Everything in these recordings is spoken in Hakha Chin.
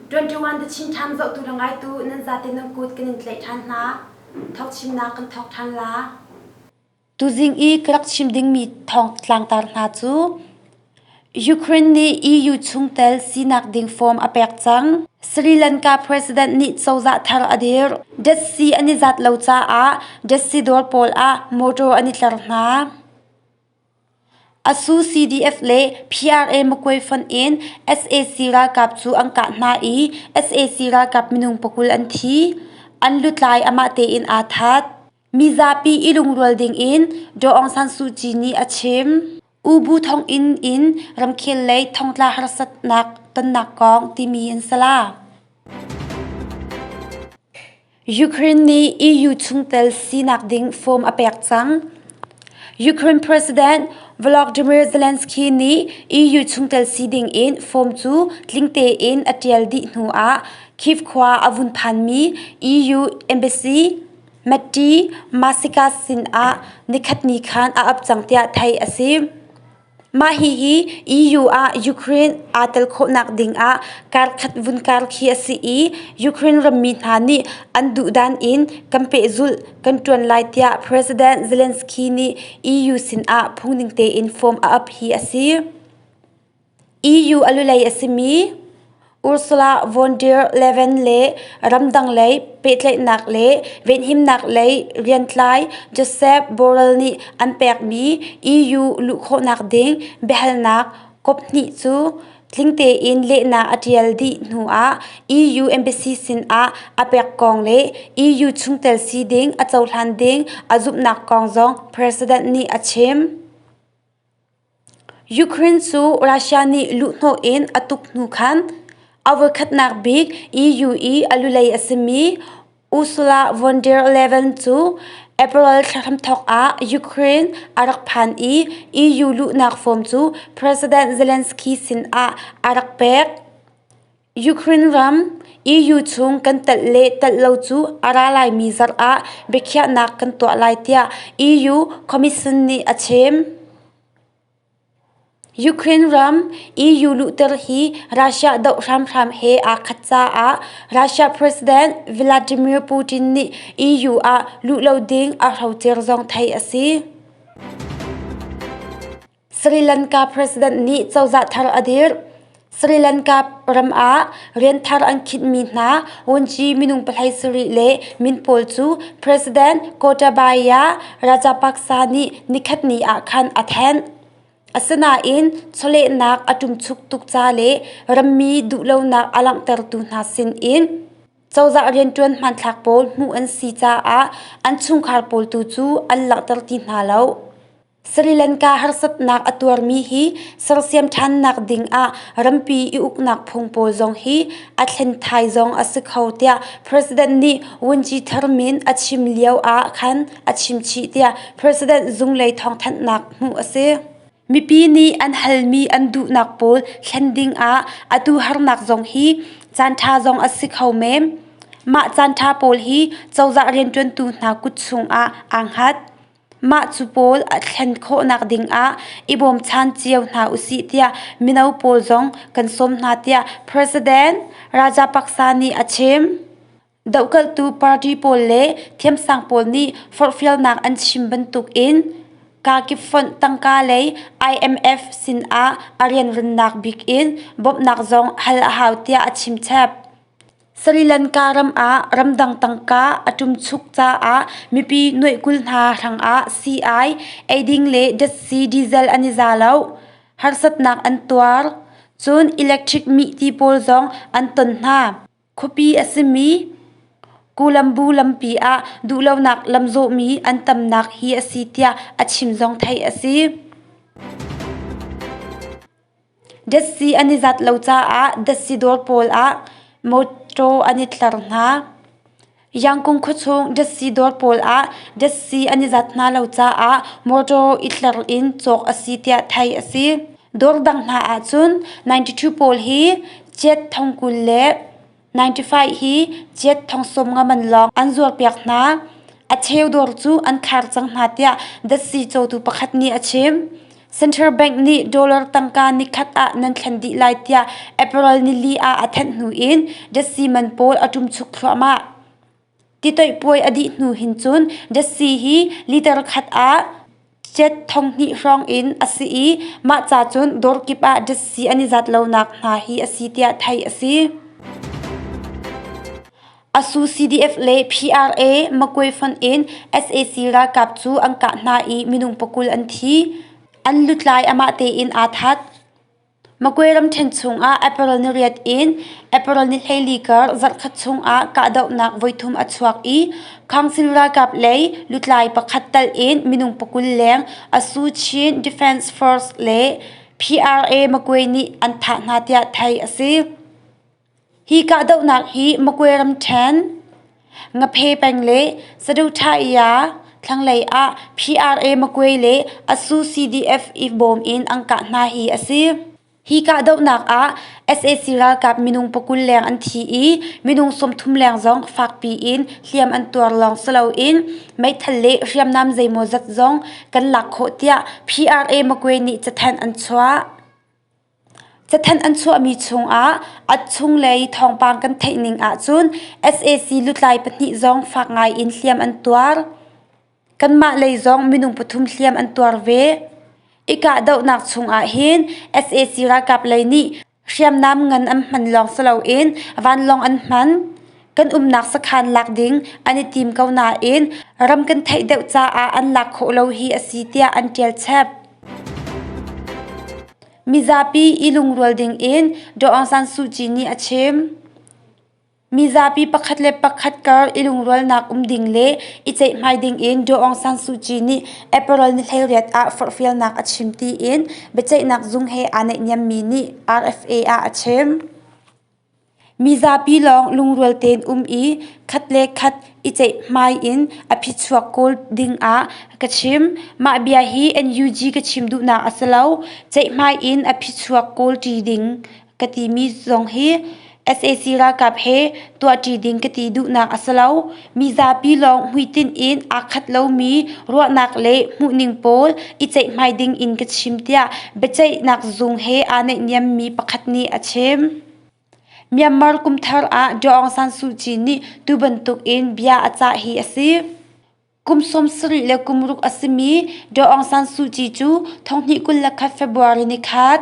21 The Chin Times zohtu le ngaitu nan zate nan kut kan in tlaih ṭhan hna. Thawk chimnak kan thawk ṭhan la. Tuzing i ka rak chim dingmi thawng tlangtar hna cu Ukraine nih EU chungtel sinak ding form a pek cang. Sri Lanka president nih cozah thar a dir. Datsi an i zat lo caah datsi dawr pawl ah motor an i tlar hna. Asu CDF le PRA Magway fonh in sac ralkap cu an kah hna i sac ralkap minung pakul an thi. An lutlai amah tein aa that. Mizapi i lungrual dingin Daw Aung San Suu Kyi nih a chim. U Bu thonginn in ramkhel lei thongtla harsatnak tonnak kong timi an si la. Ukraine nih EU chungtel sinak ding form a pek cang. Ukraine President Volodymyr Zelensky nih EU chungtel si ding in form cu tling tein a ṭial dih hnu ah Kyiv khua a vun phanmi EU embassy Matti Maasikas sinah nikhatni khan a ap cang tiah theih a si. Mah hihi EU ah Ukraine aa tel khawhnak dingah karkhat vun kar khi a si i Ukraine rammi hna nih an duhdan in kan pehzulh kan ṭuan lai tiah President Zelensky nih EU sinah phungning tein form a ap hi a si. EU a lulei a simi Ursula von der Leyen le ramdang lei pehtlaihnak le venhimnak lei riantlai Josep Borrell nih an pekmi EU luh khawhnak ding biahalnak kop hnih cu tling tein lehnak a ṭial dih hnuah EU embassy sinah a pek kong le EU chungtel si ding a cohlan ding a zumhnak kong zong President nih a chim. Ukraine cu Russia nih luhhnawh in a tuk hnu khan a voikhatnak bik EU i a lulei a simi Ursula von der Leyen cu April thla hramthawk ah Ukraine a rak phan i EU luhnak form cu President Zelensky sinah a rak pek. Ukraine ram EU chung kan telh le telh lo cu a ra laimi zarh ah biakhiahnak kan tuah lai tiah EU Commission nih a chim. Ukraine ram EU luhter hi Russia doh hramhram he aa khat caah Russia President Vladimir Putin nih EU ah luh lo ding a hrocer zong theih a si. Sri Lanka President nih cozah thar a dirh. Sri Lanka ram ah rian thar an khinhmi hna Wunci minung pahlei sarih le min pawl cu President Gotabaya Rajapaksa nih nikhatni ah khan a thenh. Asinain chawlehnak a ṭumchuk tuk ca le rammi duhlonak a langhtertu hna sinin cozah rianṭuan hmanthlak pawl hmuh an si caah an chungkhar pawl tu cu an langhter ti hna lo. Sri Lanka harsatnak a tuarmi hi sersiam ṭhannak dingah rampi i uknak phung pawl zong hi a thlen thai zong a si kho tiah President nih Wunci thar min a chim lio ah khan a chim chih tiah President zunglei thawngthanhnak hmuh a si. Mipi nih an halmi an duhnak pawl thlen dingah atu harnak zong hi caanṭha zong a si kho men. Mah caanṭha pawl hi cozah rianṭuantu hna kut chungah aa hngat. Mah cu pawl a thlen khawhnak dingah i bawmchan cio hna usih tiah mino pawl zong kan sawm hna tiah President Rajapaksa nih a chim. Dohkalhtu party pawl le thiamsang pawl nih forhfialnak an chim bantukin kakip fonh tangka lei IMF sinah a rianrannak bik in bawmhnak zong hal a hau tiah a chim chap. Sri Lanka ram ah ramdang tangka a ṭumchuk caah mipi nuaih 20 hna hrangah sii-ai, eiding le datsi diesel an i za lo. Harsatnak an tuar. Cun electric mihti pawl zong an ton hna. Khuapi a simi Colombo lampi ah duhlonak lamzawhmi an tamnak hi a si tiah a chim zong theih a si. Datsi an i zat lo caah datsi dawr pawl ah mawṭaw an i tlar hna. Yangkung khuachung datsi dawr pawl ah datsi an i zat hna lo caah mawṭaw i tlar in cawk a si tiah theih a si. Dawr dang hna ahcun 92 pawl hi cet thong 20 le 95 hi cet thong 50 man lawng an zuarpiak hna. A cheu dawr cu an khar cang hna tiah datsi cawtu pakhat nih a chim. Central Bank nih dollar tangka nikhat ah nan thlen dih lai tiah April nili ah a thanh hnu in datsi man pawl a ṭumchuk thluahmah. Titoih puai a dih hnu hin cun datsi hi liter khat ah cet 2000 hrawng in a si i mah ca cun dawr kip ah datsi an i zat lonak hna hi a si tiah theih a si. Asu CDF le PRA Magwe fonh in sac ralkap cu an kah hna i minung pakul an thi. An lutlai amah tein aa that. Magwe ramṭhen chungah April ni riat in April ni 14 kar zarhkhat chungah kahdohnak voithum a chuak i Council ralkap lei lutlai pakhat tal in minung pakul leng Asu Chin Defense Force le PRA Magwe nih an thah hna tiah theih a si. Hi kahdohnak hi Magwe ramṭhen Ngaphe peng le Saduhthah-ya thlanglei ah PRA Magwe le Asu CDF i bawm in an kah hna hi a si. Hi kahdohnak ah sac ralkap minung pakul leng an thi i minung 30 leng zong fakpi in hliam an tuar lawng si loin meithal le hriamnam zeimawzat zong kan lak khawh tiah PRA Magwe nih cathanh an chuah. Cathanh an chuahmi chungah a chunglei thawngpang kan theih ning ahcun sac lutlai pahnih zong fak ngai in hliam an tuar. Kanmah lei zong minung pathum hliam an tuar ve. I kahdohnak chungah hin sac ralkap lei nih hriamnam ngan an hman lawng si loin vanlawng an hman. Kan umnak sakhan lak ding an i tim ko nain ram kan theih deuh caah an lak khawh lo hi a si tiah an ṭial chap. Mizapi i lungrual dingin Daw Aung San Suu Kyi nih a chim. Mizapi pakhat le pakhat kar i lungrualnak um ding le i ceihmai dingin Daw Aung San Suu Kyi nih April ni 18 ah forhfialnak a chim tiin biaceihnak zung he aa naihniammi nih RFA ah a chim. Mizapi lawng lungrual tein um i khat le khat i ceihmai in a phichuak kawl dingah ka chim. Mah bia hi NUG ka chim duhnak a si lo. Ceihmai in a phichuak kawlṭi ding ka timi zong hi sac ralkap he tuahṭi ding ka ti duhnak a si lo. Mizapi lawng hmuitinh in aa khat lomi ruahnak le hmuhning pawl i ceihmai ding in ka chim tiah biaceihnak zung he aa naihniammi pakhat nih a chim. Myanmar kumthar ah Daw Aung San Suu Kyi nih tu bantuk in bia a cah hi a si. Kum 70 le kum ruk a simi Daw Aung San Suu Kyi cu 2021 February ni khat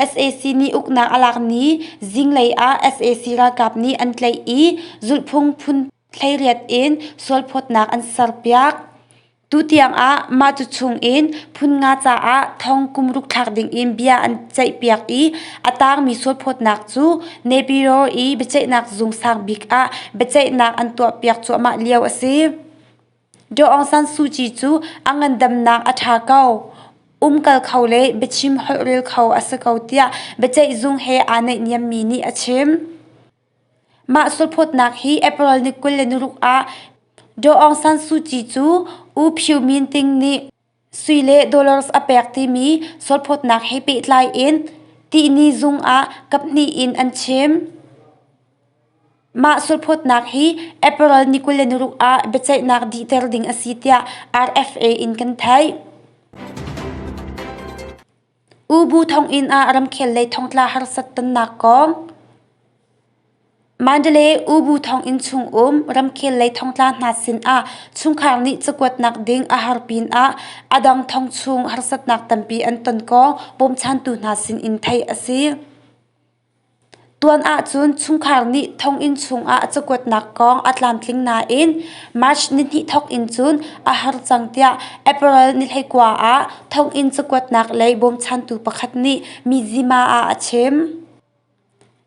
sac nih uknak a lak ni zinglei ah sac ralkap nih an tlaih i zulhphung phun 18 in sualphawtnak an serpiak. Tutiang ah mah cu chungin phun nga caah thong kum ruk thlak dingin bia an ceihpiak i a tangmi sualphawtnak cu Naypyidaw i biaceihnak zung sang bik ah biaceihnak an tuahpiak cuahmah lio a si. Daw Aung San Suu Kyi cu a ngandamnak a ṭha ko. Umkal kho le biachim holhrel kho a si ko tiah biaceihzung he aa naihniammi nih a chim. Mah sulphawtnak hi April ni 26 ah Daw Aung San Suu Kyi cu U Phyu Min Ting nih sui le dollars a pek timi sulphawtnak he pehtlai in tihni zung ah kaphnih in an chim. Mah sulphawtnak hi April ni 26 ah biaceihnak dihter ding a si tiah RFA in kan theih. Ubu thonginn ah ramkhel lei thongtla harsat tonnak kong. Mandalay Ubu thonginn chungum ramkhel lei thongtla hna sinah chungkhar nih cakuatnak ding a har pinah a dang thong chung harsatnak tampi an ton kong bawmchantu hna sinin theih a si. Tuan ahcun chungkhar nih thonginn chungah cakuatnak kong a tlamtling nain March nihnih thawk in cun a har cang tiah April ni 19 ah thonginn cakuatnak lei bawmchantu pakhat nih Mizzima ah a chim.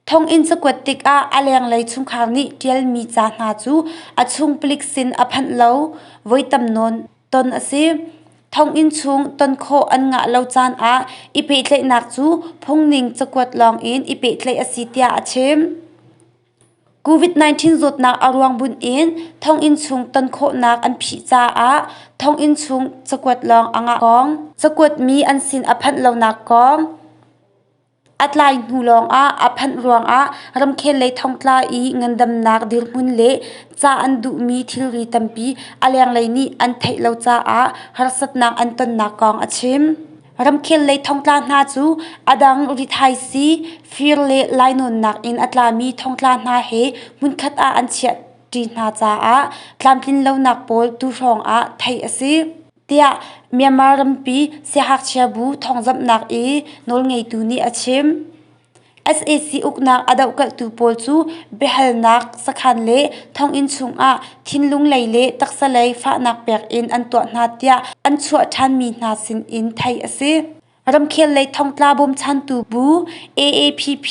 Thonginn cakuat tikah a lenglei chungkhar nih ṭialmi ca hna cu a chung palik sin a phanh lo voi tam nawn ton a si. Thonginn chung ton khawh an ngah lo caan ah i pehtlaihnak cu phungning cakuat lawngin i pehtlaih a si tiah a chim. COVID-19 zawtnak a ruang bunh in thonginn chung ton khawhnak an phih caah thonginn chung cakuat lawng a ngah kong, cakuatmi an sin a phanh lonak kong, A tlai hnu lawngah a phanh ruangah ramkhel lei thongtla i ngandamnak dirhmun le ca an duhmi thilri tampi a lenglei nih an theih lo caah harsatnak an tonnak kong a chim. Ramkhel lei thongtla hna cu a dang rithaisii, fir le lainawnnak in a tlami thongtla hna he hmunkhat ah an chiahṭi hna caah tlamtlinlonak pawl tuhrawng ah theih a si. Tiah Myanmar rampi siangngakchia bu thawngzamhnak i nawlngeitu nih a chim. Sac uknak a dohkalhtu pawl cu biahalnak sakhan le thonginn chungah thinlung lei le taksa lei fahnak pek in an tuah hna tiah an chuah ṭhanmi hna sinin theih a si. Ramkhel lei thongtla bawmchantu bu AAPP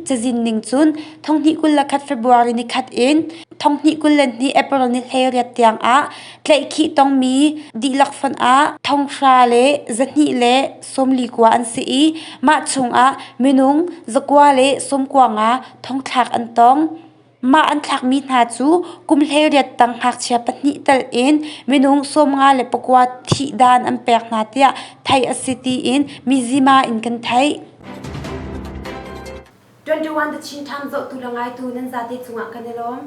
cazin ning cun thonghnih 21 February nikhat in thonghnih 22 April ni 18 tiang ah tlaihkhih tongmi dihlak fonh ah thonghra le zahnih le 49 an si i mah chungah minung zakua le sawmkua nga thongthlak an tong. Mah an thlakmi hna cu kum 18 tang ngakchia pahnih tal in minung 59 thih dan an pek hna tiah theih a si tiin Mizzima in kan theih. 21 The Chin Times zohtu le ngaitu nan zate cungah kan i lawm.